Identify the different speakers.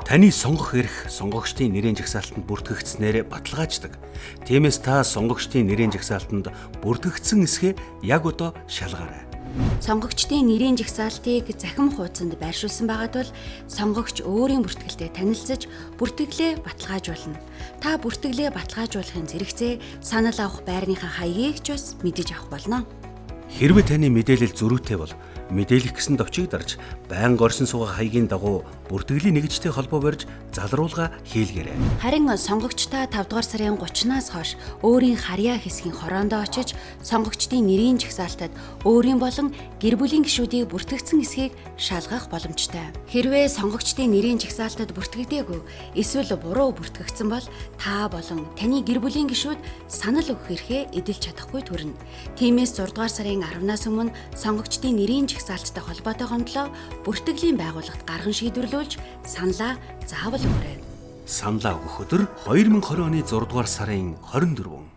Speaker 1: Таны сонгох эрх сонгогчдын нэрийн жагсаалтанд бүртгэгдсэнээр баталгааждаг. Тиймээс та сонгогчдын нэрийн жагсаалтанд бүртгэгдсэн эсхээ яг одоо шалгаарай.
Speaker 2: Сонгогчдын нэрийн жагсаалтыг захим хуудсанд байршуулсан байгаа тул сонгогч өөрийн бүртгэлтэй танилцаж бүртгэлээ баталгаажуулна. Та бүртгэлээ баталгаажуулахын зэрэгцээ санал авах байрныхаа хаягийг ч бас мэдэж авах болно.
Speaker 1: Хэрвээ таны мэдээлэл зөрүүтэй бол мэдээлэх гэсэн товчийг дарж байнга оршин суугаа хаягийн дагуу бүртгэлийн нэгжтэй холбоо барьж залруулга хийлгээрэй.
Speaker 2: Харин сонгогч та 5 дугаар сарын 30-наас хойш өөрийн харьяа хэсгийн хороондоо очиж сонгогчдын нэрийн жагсаалтад өөрийн болон гэр бүлийн гишүүдийг бүртгэгдсэн эсхийг шалгах боломжтой. Хэрвээ сонгогчдын нэрийн жагсаалтад бүртгэгдээгүй эсвэл буруу бүртгэгдсэн бол та болон таны гэр бүлийн гишүүд санал өгөх эрхээ эдэлж чадахгүй төрнө. Тиймээс 6 дугаар сарын 10-наас өмнө сонгогчдын нэрийн жагсаалттай холбоотой гомдлоо бүртгэлийн байгууллагт гарган шийдвэрлүүлж саналаа заавал өгөөрэй.
Speaker 1: Саналаа өгөх өдөр 2020 оны 6 дугаар сарын 24.